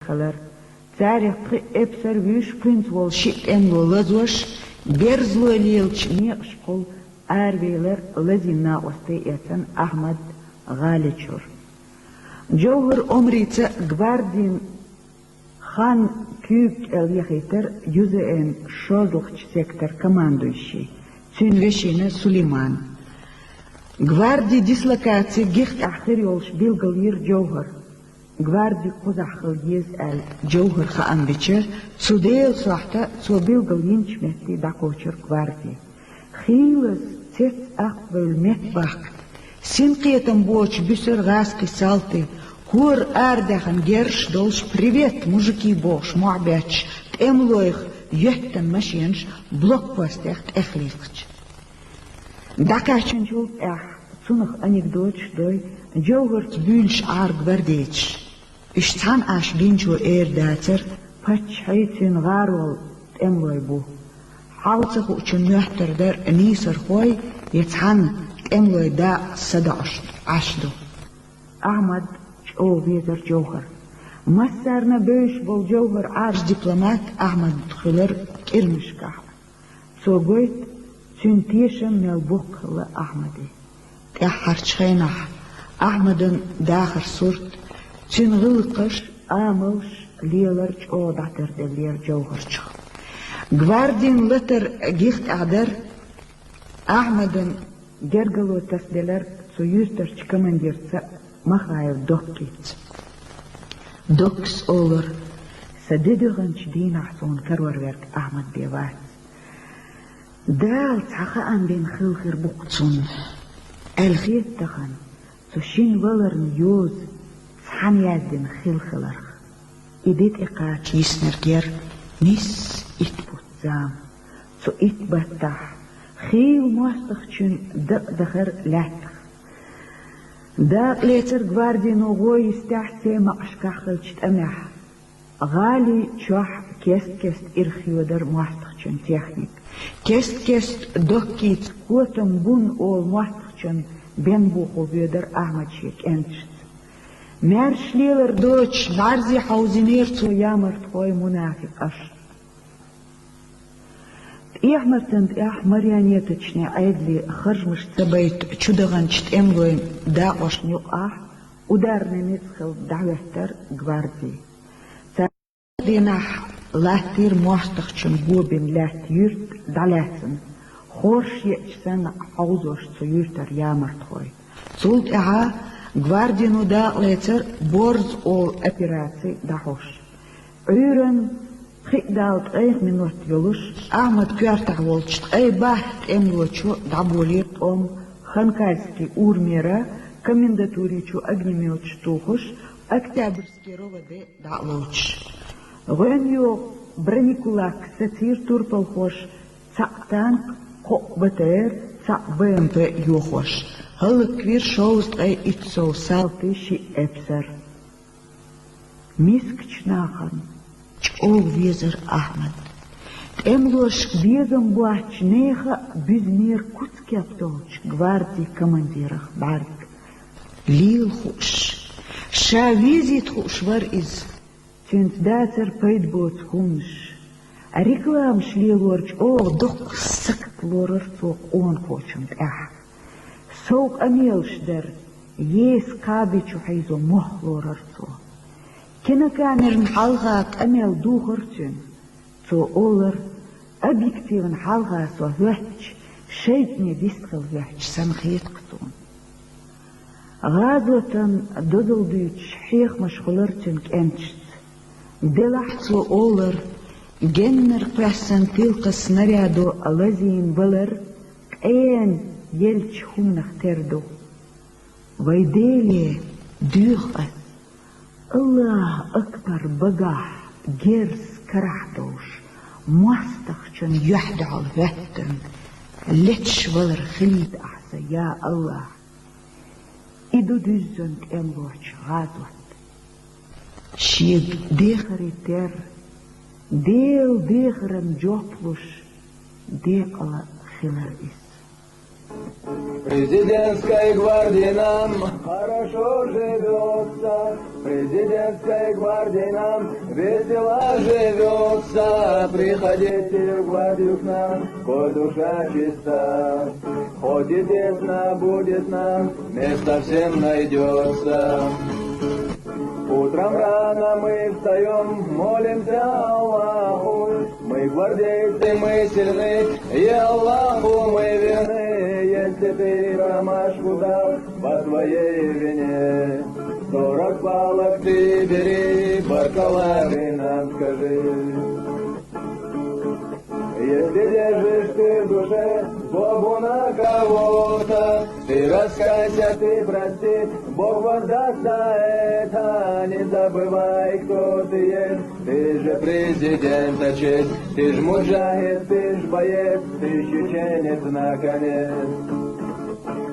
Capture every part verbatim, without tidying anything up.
хилар. Царех пхиъ эпсар вуьйш, пхуьнца волу шиъ тӀемало лазош, берзалой лелачу некъашкахула аравелар лазийна накъостий эцна Ахьмад ГӀаличуьра. Джовхар омрица гвардин хан куьйга кӀел яхийтар ЮЗН шозлагӀчу сектор командующий, цуьнан вешина Сулейман. Гварди дислокаци гихтӀехь хир йолуш билгалйира Джовхар. Гварди кхузахь хила еза аьлла Джовхар хаам бича, цу Делан сохьта цо билгал йинчу метте дӀакхочура гварди. Хийлаза цец акхбевлла метта бахка, синкхетам боцуш буьсура гӀазкхийн салти, хӀора арадаьхна герзаш долуш, «Привет, мужики!» бохуш мохь бетташ, тӀемалойх йоьттина машенаш блокпостех тӀехлийхча. ДӀакхаьчначул тӀаьхьа цунах анекдоташ дой, Джовхарца буьйлуш Ӏара гвардейцаш. Уьш цхьаьна Ӏаш гинчо эр дацара, паччахьий, цуьнан гӀаролла тӀемалой бу. Хьал ца хуучун моьттур дара нийсархой я цхьаьна тӀемалойн дакъа садоӀуш Ӏаш ду. Ахьмад чӀогӀа везара Джовхар. Массарна бевзаш болу Джовхар Ӏараш дипломат Ахьмад хуьлура кӀирмашкахь. Цо гойту, цуьнан тешам мел боккха хилла Ахьмаде. ТӀаьххьарчу хенахь Ахьмадан дахаран сурт, цуьнан гӀиллакхаш, амалш, лелар чӀогӀа дӀатарделлера Джовхарчух. Гвардин латар гихтӀехь дара, Ахьмадан гергарло тасаделира цу юьртарчу командирца Махаев Доккица. Доккис олура: «Сан де доьгӀначу дийнахь суна карор верг Ахьмад бен вац. Дала цхьа хаам бина хилла хир бу-кх цунна», — аьлла хета тахана, цу шина валарна йоза цхьаьна яздина хилла хиларх. И де тӀекхача йиснарг яра нисса итт бутт зама. Цу итт баттахь хийла мостагӀчун дакъа дахара лаьттах. Дакъа лецара гвардино гӀо йистехь, цӀе макъашкахь хиллачу тӀамехь. ГӀали чохь кест-кеста ирх йодара мостагӀчун техника. Кест-кеста Доккица котам бун олу мостагӀчун бен бухула воьдура Ахьмад шен кӀенташца. Маьрша лелар доцуш, бӀаьрзе хьовзийнера цо ямартхой, мунафикъаш. ТӀехьмацан тӀехь марионеточный Ӏедале харжамаш ца байта чудаханчу тӀемалойн дакъошна юкъахь ударный ницкъ хилла дӀахӀоьттара гварди. Цара дийнахь латтийра мостагӀчун го бина лаьтта юьрт дӀалаьцна, хорша еача санна хьовзош цу юьртара ямартхой. Цул тӀаьхьа гвардино дакъа лецара «Борз» олу операци дӀахьош. Ӏуьйранна пхиъ дала ткъе минот йолуш, Ахьмад коьртехь волчу ткъе бархӀ тӀемалочо дӀаболийра тӀом Ханкальский урамера, комендатури чу огнемёташ тухуш, Октябрьский РОВД дӀа а лоцуш. ГӀоьнна йогӀу бронекулак сацийра турпалхоша, цхьаъ танк, кхоъ БТР, цхьаъ БМП йохош. ХӀаллаквира шовзткъе итт сов салти, шиъ эпсар. Мискачу нахана чӀогӀа везара Ахьмад. ТӀемалошка безам боцчу нехан а буьзинера куц-кеп долчу гвардин командирах бӀаьрг. Лела хууш, ша везийта хууш вара иза. Цуьнца дацара пайда боцу хӀуманаш. Рекламаш лелор чӀогӀа доккха сакат лорара цо къонахочун тӀехь. Сов къамелаш дара, еса кхаби чу хьийзо мох лорара цо. Кинокамеран хьалха къамел духара цуьнан. Цо олура: «Объективан хьалха со хӀоьттича, шайтӀане вистхила хӀоьттича санна хета-кх суна». ГӀазотан дозалла дуьйцуш хьехамаш хуьлура цуьнан кӀенташца. Делахь, цо олура, геннара кхоьссина тилкхан снарядо лазийна валар къена еллачу хӀуманах тера ду. Вай Деле, доьху ас, АллахӀу акбар багахь герз карахь долуш, мостагӀчун юьхь дуьхьал хӀоьттина, леташ валар хилийта ахь сан, я АллахӀ! И ду дуьззина тӀемалочун гӀазот. Шега дехаре терра, Делан дехаран жоп луш, декъала хилар иза. Президентской гвардии нам хорошо живется, президентской гвардии нам весело живется. Приходите в гвардию к нам, коль душа чиста. Хоть и тесно будет нам, места всем найдется. Утром рано мы встаём, молимся Аллаху. Мы гвардейцы, мы сильны, и Аллаху мы верны. Если ты промашку дал по своей вине, сорок палок ты бери, баркаллахи нам скажи. Если держишь ты в душе злобу на кого-то, ты раскайся, ты прости, Бог воздаст за это. Не забывай, кто ты есть, ты же президента честь, ты ж муджахид, ты ж боец, ты ж чеченец наконец.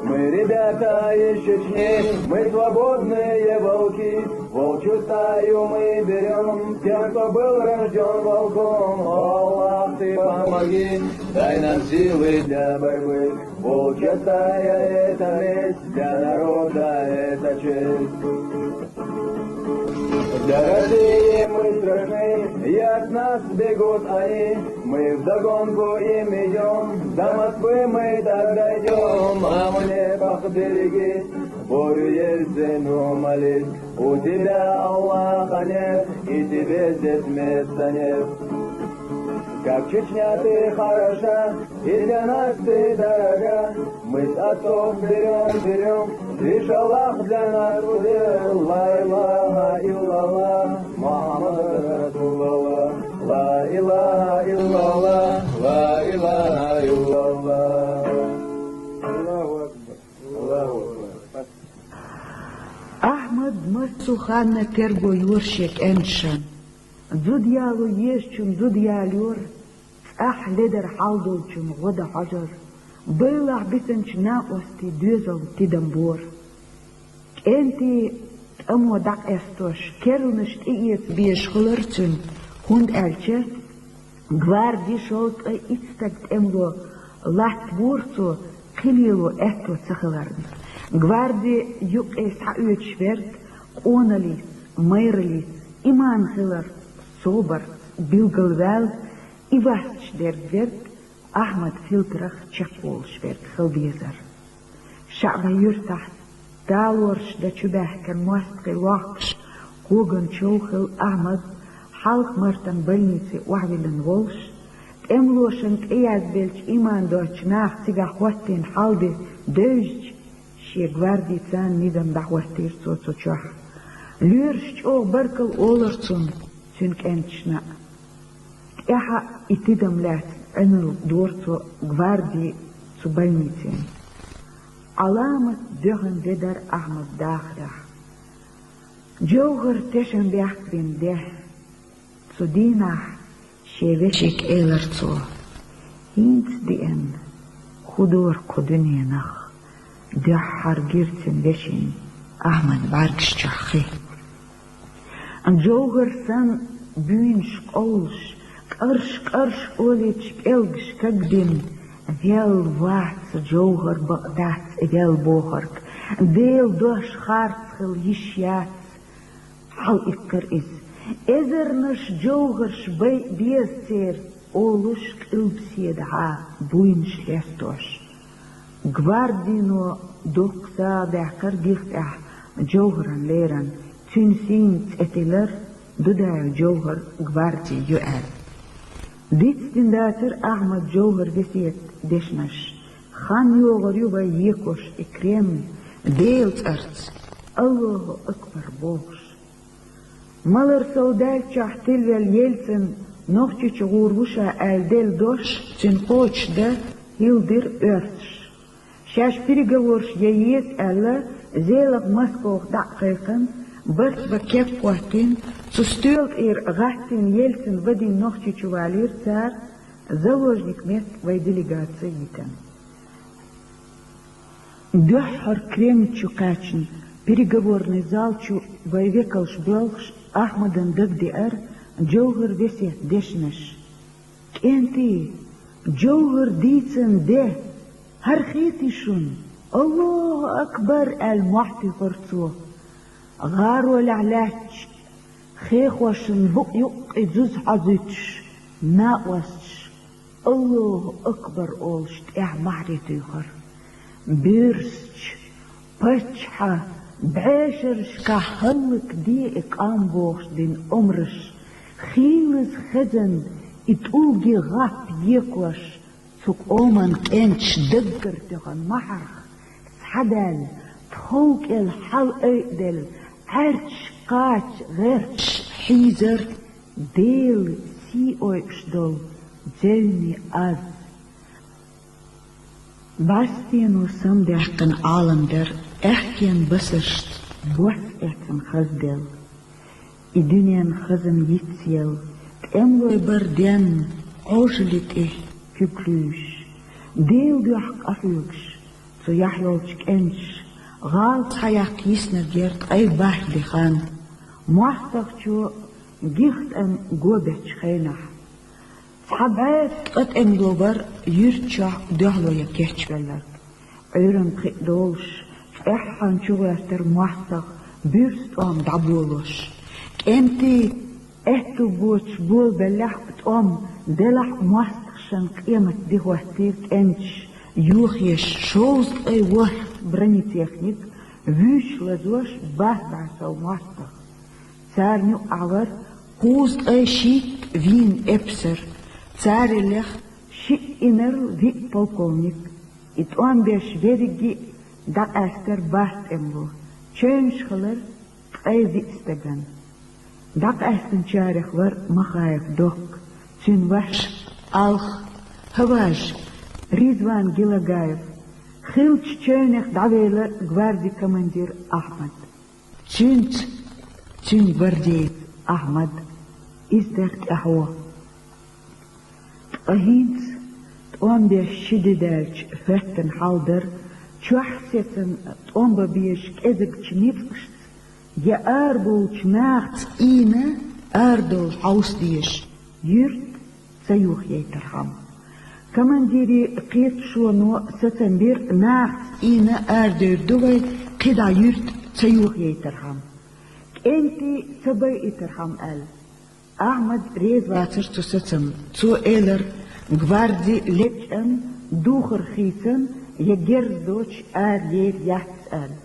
Мы ребята из Чечни, мы свободные волки, волчью стаю мы берём тех, кто был рождён волком. О, Аллах, ты помоги, дай нам силы для борьбы. Волчья стая — это месть, для народа это честь. Для России мы страшны, и от нас бегут они. Мы вдогонку им идём, до Москвы мы так дойдём. А мне, Бог, береги, Борю Ельцину молись. У тебя Аллаха нет, и тебе здесь места нет. Как Чечня ты хороша, и для нас ты дорога. Мы с отцов берём, берём, лишь Аллах для нас судья. Ла илаха иллаллах, Мухаммад Расулаллах. Ла илаха иллаллах, ла илаха иллаллах. Аллаху акбар. Аллаху акбар. Ахьмад массо ханна терго йора шен кӀенташна. Зуда яло езачун зуда ялайора, цӀахь ледара хьал долчун гӀо дан хьожар, байлахь бисинчу накъостий доьзал тидам бора. КӀентий тӀамо дӀакъаьстош, керланаш тӀеэца безаш хилар цуьнан, хӀунда аьлча гварди шовзткъе итт стаг тӀемало латтабора цо, кхин лело аьтто ца хиларна. Гварди юккъе схьаоьцуш верг къоналлица, майраллица, иман хиларца, собарца, билгалваьлла, и васташ дерг верг, Ахьмад фильтрах чекхволуш верг хила везара. ШаӀбан юьртахь талораш дан чубаьхкина мостагӀий лохкуш, коган чов хилла Ахьмад хьалха-мартан больнице охьавиллина волуш, тӀемалошна тӀеязбеллачу иман доцучу наха цигахь хӀоттийна хьал-де девзича, шен гвардица низам дӀахӀоттийра цо цу чохь. Лоьраша чӀогӀа баркалла олура цунна, цуьнан кӀенташна а. ТӀаьхьа и тидам лаьцна Ӏуьналла дора цо гварди цу больницина. Ӏаламат доьхна де дара Ахьмадан дахарехь. Джовхар тешнабехк бина де. Цу дийнахь шен вешига элира цо: «ХӀинца деана, хӀун дора кху дуьненах», — дуьххьара гира цуьнан вешина Ахьмадан бӀаьргаш чохь хи. Джовхар санна буьйнаш къовлуш, къарш-къарш олийча кӀелгаш кагдина, велла вац Джовхар, бакъ дац и велла бохург, Делан дош харц хила йиш яц. Хьалаиккхира иза. Эзарнаш Джовхарш байа беза церан, олуш къилбаседа хьа буйнаш лестош. Гвардино дуккха сагӀа даьккхира гихтӀехь Джовхаран леран, цуьнан сийна цӀе тиллира, Дудаев Джовхар гварди ю аьлла. Дицдина дацара Ахьмадан Джовхаран весет дешнаш. Хан йогӀур ю вай екош и Кремль, Делан цӀарца, Аллаху акбар бохуш. Малар сов даьллачохь тилвелла Ельцин Нохчийчу гӀур ву ша аьлла делла дош, цуьнан кхочушдан хӀилла дира оьрсаша. Шаьш переговораш ян еза аьлла, Зелах Москох дӀа а кхайкхина, барт бан кеп а хӀоттийна, цу стоьла тӀера гӀаттийна Ельцин вадийна Нохчийчу валийра цара, заложник метта вай делегаци йитина. Дуьххьара Кремль чу кхаьчна, переговорный зал чу вай векалш боьлхуш, Ахьмадан дагадеара Джовхаран весет дешнаш. КӀентий, Джовхар дийцина де! «ХӀара хетий шуна?» «Аллаху акбар!» — аьлла, мохь туьйхира цо. ГӀаролехь лаьтташ хехошна букъ юккъе зуза хьозуьйтуш, накъосташ «Аллаху акбар» олуш тӀехь маьхьарий туьйхира. Буьрсачу, паччахьан, бӀешерашкахь хӀаллакде и къам бохуш дина омраш, хийлаза хезна и тӀулге гӀап екош, цу къоман кӀенташа даггара тоьхна маьхьарх, схьадаьлла, тхов кӀел хьалаайаделла, Ӏаьрташ кхача гӀерташ хьийзара Делан сий ойуш долу девнийн аз. БӀаьстено самадаьккхина Ӏалам дара, аьхкенан басаршца бос эцна хазделла. И дуьненан хазна йицъелла, тӀемалой бара денна, Ӏожалла тӀе куьг луьйш, Делан дуьхьа къахьоьгуш, цу яхь йолчу кӀенташа гӀала схьаяккха йиснарг яра ткъе бархӀ де хан, мостагӀчо гихтӀам го бечу хенахь. Цхьа бӀе ткъа тӀемало бара юьрта чохь дуьхьало ян кечвелларг. Ӏуьйранна пхиъ долуш, цӀеххьана чугӀертара мостагӀа буьрса тӀом дӀаболош. КӀентий аьтту боцуш болабеллехь а, тӀом делахь а, мостагӀашна къемат де хӀоттийра кӀенташа йохаеш шовзткъе ворхӀ бронетехник, вуьйш лазош бархӀ бӀе сов мостагӀа. Царна юкъахь вара кхузткъе шийтта вийна эпсар, царел лаьцна шиъ инарла виъ полковник. И тӀом беш берриге а дӀакъаьстара бархӀ тӀемало, чевнаш хилар ткъе виъ стагана. ДӀакъаьстинчарех вара Махаев Докка, цуьнан ваша Алх, хӀаваж Ризван Гилагаев, хиллачу чевнех дӀавелира гвардин командир Ахьмад. Цуьнца, цуьнан гвардеец Ахьмад, иза дара тӀаьхьо. Ткъа хӀинца тӀом беш ши де даьлча хӀоьттина хьал дара, чохь сецна тӀом бан безачу кӀезигчу ницкъашца я арабовлучу нахаца ийна арадовла хьовса дезаш, юьрта ца юхаяйтархьама. Командиран кхеташоно сацам бира, нахаца ийна арадевр ду вай, кхидӀа юьрта ца юхаяйтархьама, кӀентий ца байийтархьама аьлла. Ахьмад реза вацара цу сацамна. Цо элира: «Гварди лечкъина, духар хийцина, я герз доцуш ара ер яц», — аьлла.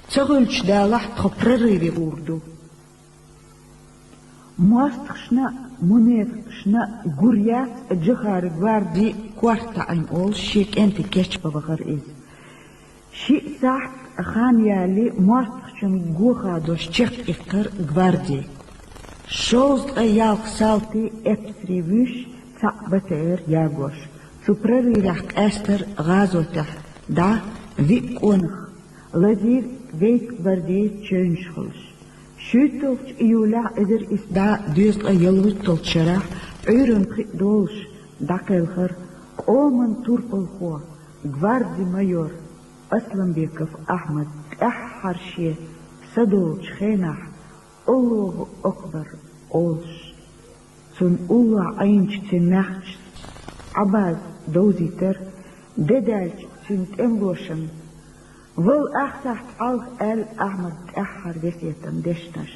«Ца хуьлуш далахь, тхо прорыве гӀур ду». МостагӀашна а, мунепикъашна а гур яц Джохара гварди корта таӀийна олуш шен кӀентий кечбан вахара иза. Шиъ сахьт хан ялале, мостагӀчун го хадош чекх иккхира гварди. Шовзткъе ялх салти, эпсарий вуьш, цхьаъ БТР ягош. Цу прорывехь къаьстара гӀазотехь дӀа виъ къонах, лазийра вейт гвардеец чевнаш хуьлуш. ШуьйтталгӀачу июлехь, эзар исс бӀе дезткъе ялхитталгӀачу шарахь, Ӏуьйранна пхиъ долуш, дӀакхелхира къоман турпалхо, гвардин майор Асламбеков Ахьмад, тӀаьххьара шен са долчу хенахь «Аллаху акбар» олуш. Цунна уллохь Ӏийначу цуьнан маьхча Ӏаббас довзийтира, де даьлча цуьнан тӀемалошна: «Вала ах сахьт хьалха», — аьлла Ахьмада тӀаьххьара весетан дешнаш.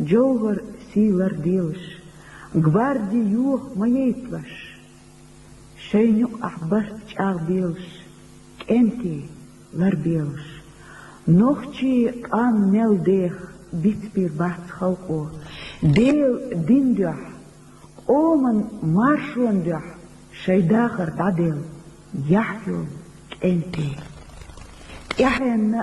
Джовхар сий ларделаш, гварди йоха ма яйталаш, шайна юкъахь барт чӀагӀбелаш, кӀентий ларбелаш. Нохчийн къам мел деха бицбийр бац халкъо, Делан дин дуьхьа, къоман маршонан дуьхьа шайн дахар дӀаделла, яхь йолу кӀентий. ТӀаьхьенна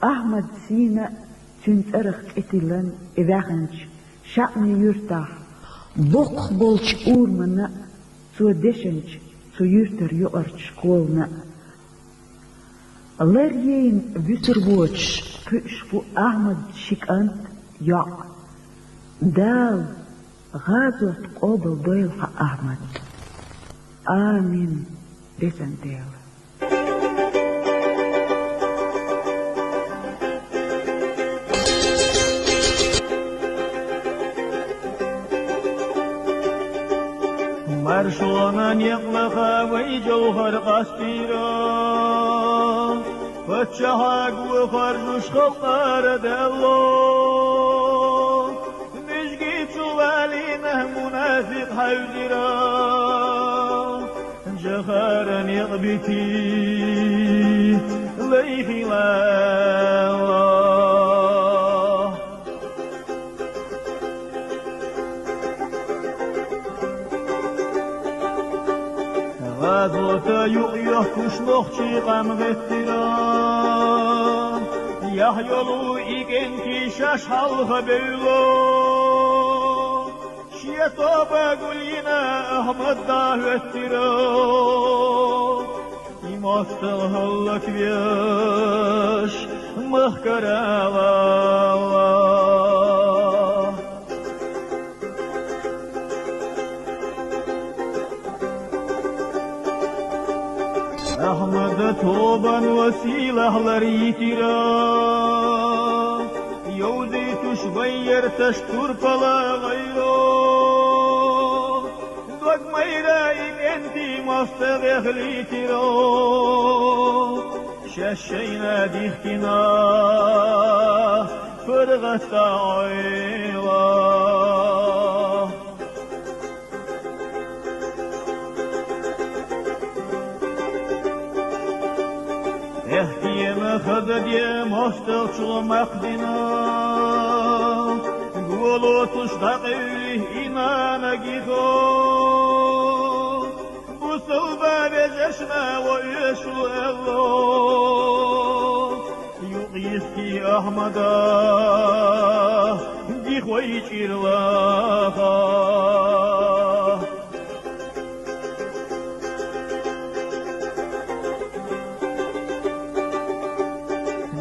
а, Ахьмадан сийна а, цуьнан цӀарах цӀе тиллина и ваьхначу ШаӀми-Юьртахь, боккхах болчу урамна а, цо дешначу цу юьртара юкъарчу школана а. Ларъяйна вуьсур воцуш кхуьуш бу Ахьмадан ши кӀант, йоӀ. Дала гӀазот къобалдойла хьан, Ахьмад. Амин, везан Дела. Маршонан некъ лаха вай жовхӀар къастийра, паччахьа гу харжуш халкъара Далла. Мижги чу валийна мунафикъ хьайзира, жахара некъ бити лайхила. ГӀазота юкъ-юхкуш нохчий къам гӀеттира, яхь йолу и кӀентий шаьш хьалха бевлла. Шен тоба гулйина Ахьмад дӀахӀоьттира, и мостагӀа хӀаллаквеш махкара валла. Ахьмада тобан василахь лар йитира, йовзийтуш вайн ярташ турпала гӀайро. Дог майра и кӀентий мостагӀех лийтира, шаьш шайна дихкина паргӀатта Ӏойла. Эхь, дена хаза де мостагӀчул мах дина, гулотуш дӀакъевли и нана гихо. Бусалба вежаршна ва оьшула аьлла, юкъ йисти Ахьмада дихвай чӀирлаха.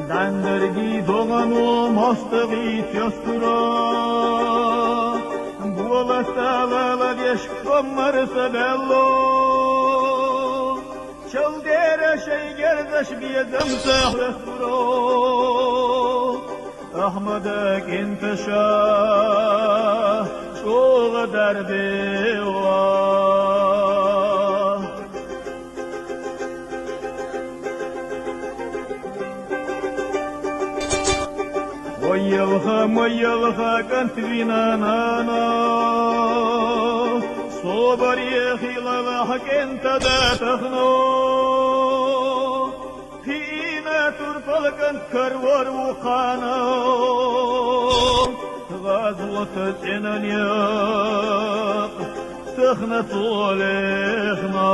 ДӀандарги догӀано мостагӀий тестура, болатала ладеш гоммар са баьлло. Чалдера шайн герзаш безам сахьлахуро, Ахьмада кӀенташа чӀогӀа дарбевла. Ой, ялха, ма ялха, кӀант вина нана, собаре хилалахь кӀентада тахана. Кхиъна турпал кӀант карор ву кхана, гӀазота цӀена некъ тахана цо лехна.